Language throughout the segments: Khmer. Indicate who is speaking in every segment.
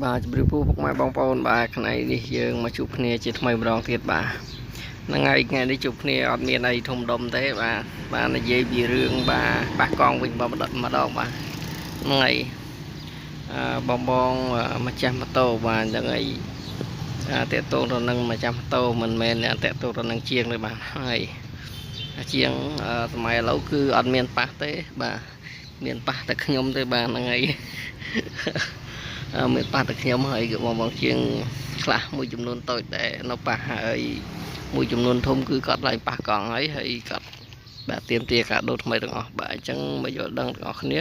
Speaker 1: បាទជម្រាបសួរពុកម៉ែបងប្អូនបាទថ្ងៃនេះយើងមកជួបគ្នាជាថ្មីម្ដងទៀតបាទហ្នឹងហើយថ្ងៃនេះជួបគ្នាអត់មានអីធំដុំទេបាទបាទនិយាយពីរឿងបាទប៉ះកង់វិញម្ដងម្ដងបាទហ្នឹងហើយអឺបងបងម្ចាស់ម៉ូតូបាទហ្នឹងហើយតាក់ទងទៅនឹងម្ចាស់ម៉ូតូមិនមែនតាក់ទងទៅនឹងជាងទេបាទហើយជាងសម័យឥឡូវគឺអត់មានប៉ះទេបាទមានប៉ះតែខ្ញុំទេបាទហ្នឹងហើយ មានប៉ះតែខ្ញុំហើយគឺបងបងជាងខ្លះមួយចំនួនតូចដែរនៅប៉ះហើយមួយចំនួនធំគឺគាត់ឡើងប៉ះកង់ហើយហើយគាត់បាទទៀមទាការដូរថ្មីទាំងអស់បាទអញ្ចឹងមកយល់ដឹងទាំងអស់គ្នា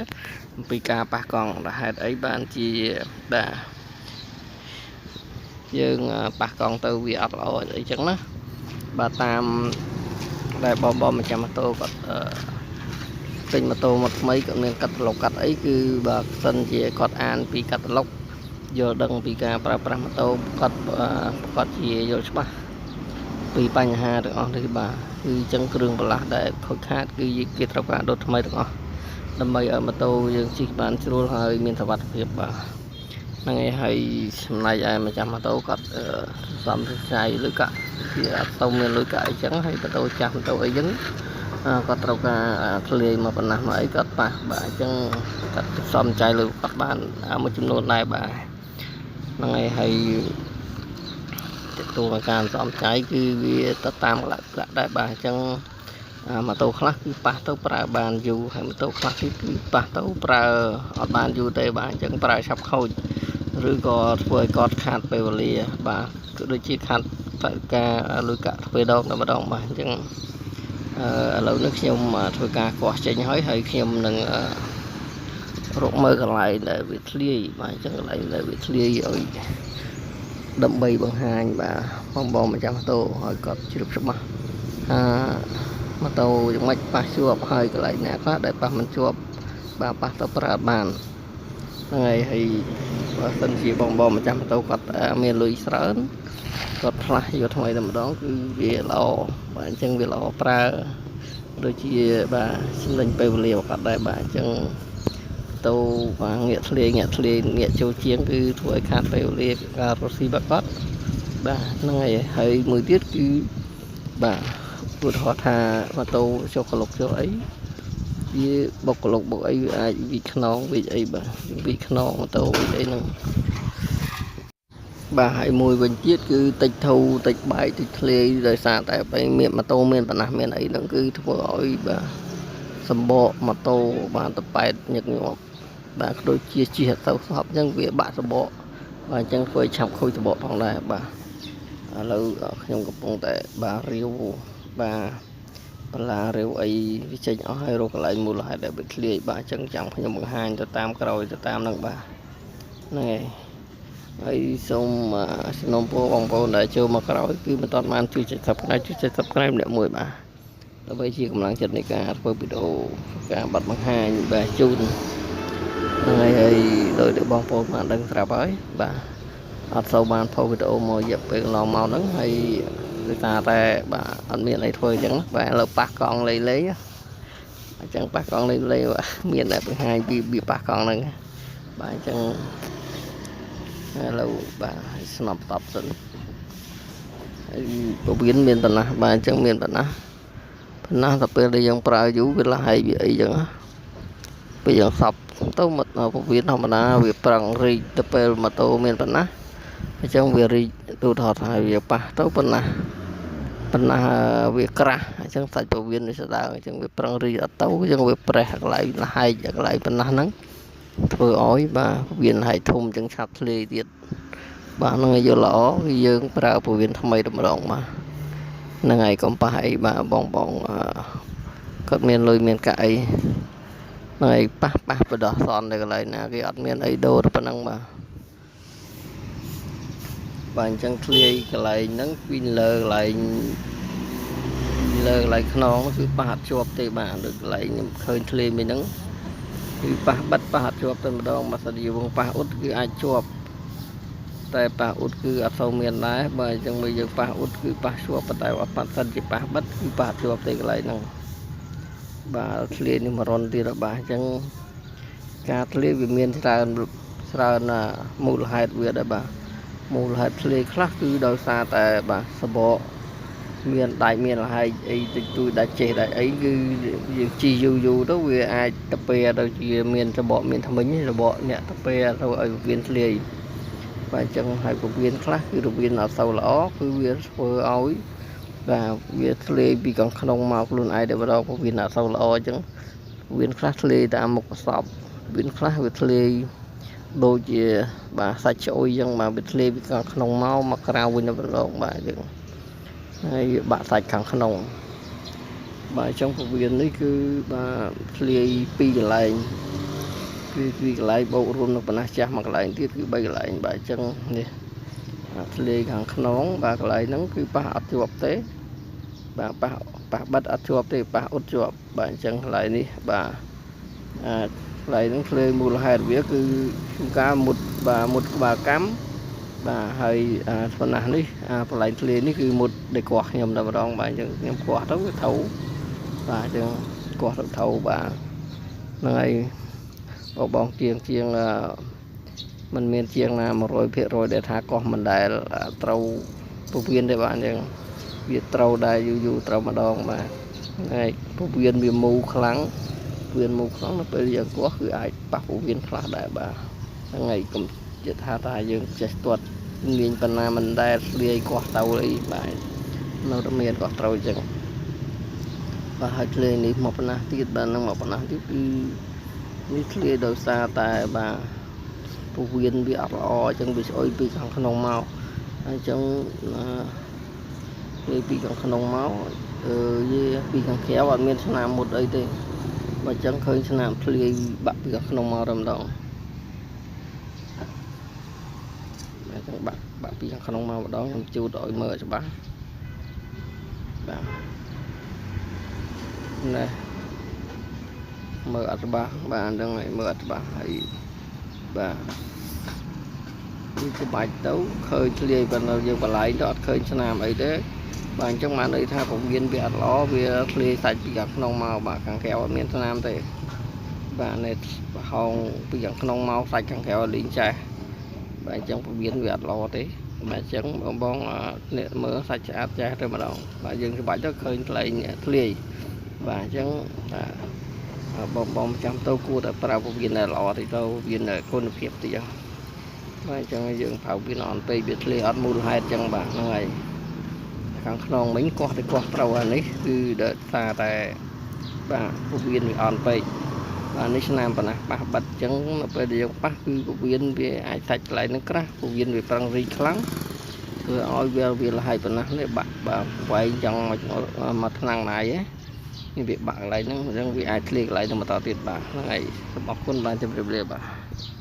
Speaker 1: អំពីការប៉ះកង់ដែលហេតុអីបានជាបាទយើងប៉ះកង់ទៅវាអត់ល្អអីចឹងណាបាទតាមដែលបងបងម្ចាស់ម៉ូតូគាត់ទិញម៉ូតូមកថ្មីគាត់មានកាតាឡុកកាត់អីគឺបើសិនជាគាត់អានពីកាតាឡុកយល់ដឹងពីការប្រើប្រាស់ម៉ូតូគាត់ប្រកាសជាយល់ច្បាស់ពីបញ្ហាទាំងអស់នេះបាទគឺអញ្ចឹងគ្រឿងបន្លាស់ដែលខូចខាតគឺគេត្រូវការដូរថ្មីទាំងអស់ដើម្បីឲ្យម៉ូតូយើងជិះបានស្រួលហើយមានសុវត្ថិភាពបាទហ្នឹងហើយហើយចំណែកឯម្ចាស់ម៉ូតូគាត់សំខ្ចីលុយកាក់វាអត់ទៅមានលុយកាក់អីចឹងហើយម៉ូតូចាស់ម៉ូតូអីចឹងគាត់ត្រូវការធ្លាយមកប៉ុណ្ណេះមកអីគាត់ប៉ះបាទអញ្ចឹងគាត់សំចៃលុយគាត់បានមួយចំនួនដែរបាទហ្នឹងហើយហើយទទួលការសំចៃគឺវាទៅតាមកលៈដែរបាទអញ្ចឹងម៉ូតូខ្លះគឺប៉ះទៅប្រើបានយូរហើយម៉ូតូខ្លះគឺប៉ះទៅប្រើអត់បានយូរទេបាទអញ្ចឹងប្រើឆាប់ខូចឬក៏ធ្វើឲ្យគាត់ខាតពេលវេលាបាទគឺដូចជាខាតការលុយកាក់ទ្វេដងតែម្ដងបាទអញ្ចឹងឥឡូវនេះខ្ញុំធ្វើការគាស់ចេញហើយហើយខ្ញុំនឹងរកមើលកន្លែងដែលវាធ្លាយបាទអញ្ចឹងកន្លែងដែលវាធ្លាយឲ្យដើម្បីបង្ហាញបាទបងបងម្ចាស់ម៉ូតូឲ្យគាត់ជ្រាបច្បាស់ថាម៉ូតូយ៉ាងម៉េចប៉ះជាប់ហើយកន្លែងណាខ្លះដែលប៉ះមិនជាប់បាទប៉ះទៅប្រើបានហ្នឹងហើយហើយបើសិនជាបងបងម្ចាស់ម៉ូតូគាត់មានលុយច្រើនគាត់ផ្លាស់យកថ្មីតែម្ដងគឺវាល្អបាទអញ្ចឹងវាល្អប្រើដូចជាបាទចំណេញពេលវេលាគាត់ដែរបាទអញ្ចឹងទៅបាទងាកធ្លាយងាកធ្លាយងាកចូលជាងគឺធ្វើឲ្យខាតពេលវេលាការរកស៊ីរបស់គាត់បាទហ្នឹងហើយហើយមួយទៀតគឺបាទឧទាហរណ៍ថាម៉ូតូចុះក្លុកចុះអីវាបុកក្លុកបុកអីវាអាចវិខ្នងវិអីបាទវិខ្នងម៉ូតូវិអីហ្នឹងបាទហើយមួយវិញទៀតគឺតិចធូរតិចបែកតិចធ្លាយដោយសារតែពេលមានម៉ូតូមានប៉ុណ្ណះមានអីហ្នឹងគឺធ្វើឲ្យបាទសម្បកម៉ូតូបាទតប៉ែតញឹកញាប់បាទដូចជាជិះអត់ទៅសពអញ្ចឹងវាបាក់សម្បកបាទអញ្ចឹងធ្វើឲ្យឆាប់ខូចសម្បកផងដែរបាទឥឡូវខ្ញុំកំពុងតែបាទរាវបាទបន្លារាវអីវាចេញអស់ហើយរកកន្លែងមូលហេតុដែលវាធ្លាយបាទអញ្ចឹងចាំខ្ញុំបង្ហាញទៅតាមក្រោយទៅតាមហ្នឹងបាទហ្នឹងហើយហើយសូមសំណូមពរបងប្អូនដែលចូលមកក្រោយគឺមិនទាន់បានជួយចុច Subscribe ជួយចុច Subscribe ម្នាក់មួយបាទដើម្បីជាកម្លាំងចិត្តនៃការធ្វើវីដេអូការបាត់បង្ហាញបាទជូនហ្នឹងហើយហើយដោយដែលបងប្អូនបានដឹងស្រាប់ហើយបាទអត់សូវបានផុសវីដេអូមករយៈពេលកន្លងមកហ្នឹងហើយដោយសារតែបាទអត់មានអីធ្វើអញ្ចឹងបាទឥឡូវប៉ះកង់លេលេអញ្ចឹងប៉ះកង់លេលេបាទមានតែបង្ហាញពីរបៀបប៉ះកង់ហ្នឹងបាទអញ្ចឹងឥឡូវបាទស្នប់តបសិនហើយពវៀនមានប៉ុណ្ណាបាទអញ្ចឹងមានប៉ុណ្ណាប៉ុណ្ណាដល់ពេលដែលយើងប្រើយូរវាឡាយវាអីចឹងពេលយើងសប់ទៅមកពវៀនធម្មតាវាប្រឹងរីកទៅពេលម៉ូតូមានប៉ុណ្ណាអញ្ចឹងវារីកទូថតហើយវាប៉ះទៅប៉ុណ្ណាប៉ុណ្ណាវាក្រាស់អញ្ចឹងសាច់ពវៀនវាស្ដើងអញ្ចឹងវាប្រឹងរីកអត់ទៅអញ្ចឹងវាប្រេះកន្លែងលហែកកន្លែងប៉ុណ្ណាហ្នឹងធ្វើឲ្យបាទពវៀនលហែកធំអញ្ចឹងឆាប់ធ្លាយទៀតបាទហ្នឹងឲ្យយល់ល្អគឺយើងប្រើពវៀនថ្មីតែម្ដងបាទហ្នឹងហើយកុំប៉ះអីបាទបងបងគាត់មានលុយមានកាក់អីហ្នឹងហើយប៉ះប៉ះបដោះសននៅកន្លែងណាគេអត់មានអីដូរប៉ុណ្ណឹងបាទបាទអញ្ចឹងធ្លាយកន្លែងហ្នឹងពីលើកន្លែងលើកន្លែងខ្នងគឺប៉ះអត់ជាប់ទេបាទដូចកន្លែងខ្ញុំឃើញធ្លាយមួយហ្នឹងគឺប៉ះបិទប៉ះអត់ជាប់តែម្ដងបើសិនជាវងប៉ះអ៊ុតគឺអាចជាប់តែប៉ះអ៊ុតគឺអត់សូវមានដែរបើអញ្ចឹងមើលយើងប៉ះអ៊ុតគឺប៉ះជាប់ប៉ុន្តែអត់ប៉ះសិនជាប៉ះបិទគឺប៉ះជាប់ទេកន្លែងហ្នឹងបាទធ្លាយនេះមួយរុនទៀតបាទអញ្ចឹងការធ្លាយវាមានច្រើន ច្រើនមូលហេតុវាដែរបាទមូលហេតុធ្លាយខ្លះគឺដោយសារតែបាទសបកមានដាច់មានលហែកអីតិចតួចដាច់ចេះដាច់អីគឺយើងជីយូរយូរទៅវាអាចទៅពេលទៅជាមានសបកមានថ្មិញសបកអ្នកទៅពេលទៅឲ្យពវៀនធ្លាយបាទអញ្ចឹងហើយពវៀនខ្លះគឺរវៀនអត់សូវល្អគឺវាធ្វើឲ្យបាទវាធ្លាយពីខាងក្នុងមកខ្លួនឯងតែម្ដងពវៀនអត់សូវល្អអញ្ចឹងពវៀនខ្លះធ្លាយតាមមុខប្រសពពវៀនខ្លះវាធ្លាយដូចជាបាទសាច់ឆ្អុយអញ្ចឹងបាទវាធ្លាយពីខាងក្នុងមកមកក្រៅវិញតែម្ដងបាទអញ្ចឹងហើយវាបាក់សាច់ខាងក្នុងបាទអញ្ចឹងពវៀននេះគឺបាទធ្លាយពីរកន្លែងគឺពីរកន្លែងបូករួមនឹងប៉ុណ្ណេះចាស់មួយកន្លែងទៀតគឺ3កន្លែងបាទអញ្ចឹងនេះធ្លាយខាងក្នុងបាទកន្លែងហ្នឹងគឺប៉ះអត់ជាប់ទេបាទប៉ះប៉ះបិទអត់ជាប់ទេប៉ះអ៊ុតជាប់បាទអញ្ចឹងកន្លែងនេះបាទអាកន្លែងហ្នឹងធ្លាយមូលហេតុវាគឺជួនកាលមុតបាទមុតក្បាលកម្មបាទហើយអាប៉ុណ្ណេះនេះអាកន្លែងធ្លាយនេះគឺមុតដែលកោះខ្ញុំតែម្ដងបាទអញ្ចឹងខ្ញុំកោះទៅវាត្រូវបាទអញ្ចឹងកោះទៅត្រូវបាទហ្នឹងហើយបងបងជាងជាងมันមានជាងណា100%ដែលថាកោះមិនដែលត្រូវពវៀនទេបាទអញ្ចឹងវាត្រូវដែរយូរយូរត្រូវម្ដងបាទហើយពវៀនវាមូខ្លាំងពវៀនមូខ្លាំងនៅពេលយើងកោះគឺអាចប៉ះពវៀនខ្លះដែរបាទហ្នឹងហើយកុំជិតថាថាយើងចេះទាត់ងាញប៉ុណ្ណាមិនដែលធ្លាយកោះទៅអីបាទនៅតែមានកោះត្រូវអញ្ចឹងបាទហើយធ្លាយនេះមកប៉ុណ្ណាទៀតបាទនឹងមកប៉ុណ្ណាទៀតគឺនេះធ្លាយដោយសារតែបាទពវៀនវាអត់ល្អអញ្ចឹងវាស្អុយពីខាងក្នុងមកអញ្ចឹងធ្លាយពីខាងក្នុងមកអឺយេពីខាងក្រៅអត់មានស្នាមមុតអីទេបើអញ្ចឹងឃើញស្នាមធ្លាយបាក់ពីខាងក្នុងមកតែម្ដងបាទអញ្ចឹងបាក់បាក់ពីខាងក្នុងមកម្ដងខ្ញុំជូតឲ្យមើលច្បាស់បាទនេះមើលអត់ច្បាស់បាទហ្នឹងហើយមើលអត់ច្បាស់ហើយបាទវាច្បាច់ទៅឃើញធ្លាយប៉ុន្តែយើងបន្លែងទៅអត់ឃើញស្នាមអីទេបាទអញ្ចឹងបានន័យថាពវៀនវាអត់ល្អវាធ្លាយសាច់ពីខាងក្នុងមកបាទខាងក្រៅអត់មានស្នាមទេបាទនេះប្រហោងពីខាងក្នុងមកសាច់ខាងក្រៅលីងចេះបាទអញ្ចឹងពវៀនវាអត់ល្អទេបាទអញ្ចឹងបងបងអ្នកមើលសាច់ស្អាតចេះទៅម្ដងបាទយើងច្បាច់ទៅឃើញថ្លែងធ្លាយបាទអញ្ចឹងបាទបងបងចាំទៅគួរតែប្រើពវៀនដែលល្អតិចទៅវៀនគុណភាពតិចបាទអញ្ចឹងយើងប្រើវៀនអន់ពេកវាធ្លាយអត់មូលហេតុអញ្ចឹងបាទហ្នឹងហើយខាងក្នុងមិញកោះទៅកោះត្រូវអានេះគឺដោយសារតែបាទពវៀនវាអន់ពេកបាទនេះស្នាមប៉ុណ្ណាប៉ះបិទអញ្ចឹងនៅពេលដែលយើងប៉ះគឺពវៀនវាអាចសាច់កន្លែងហ្នឹងក្រាស់ពវៀនវាប្រឹងរីកខ្លាំងធ្វើឲ្យវាវាលហើយប៉ុណ្ណានេះបាក់បាទវែងចង់មកមកថ្នាំងណៃនេះវាបាក់កន្លែងហ្នឹងអញ្ចឹងវាអាចធ្លាយកន្លែងហ្នឹងបន្តទៀតបាទហ្នឹងហើយសូមអរគុណបាទជម្រាបលាបាទ។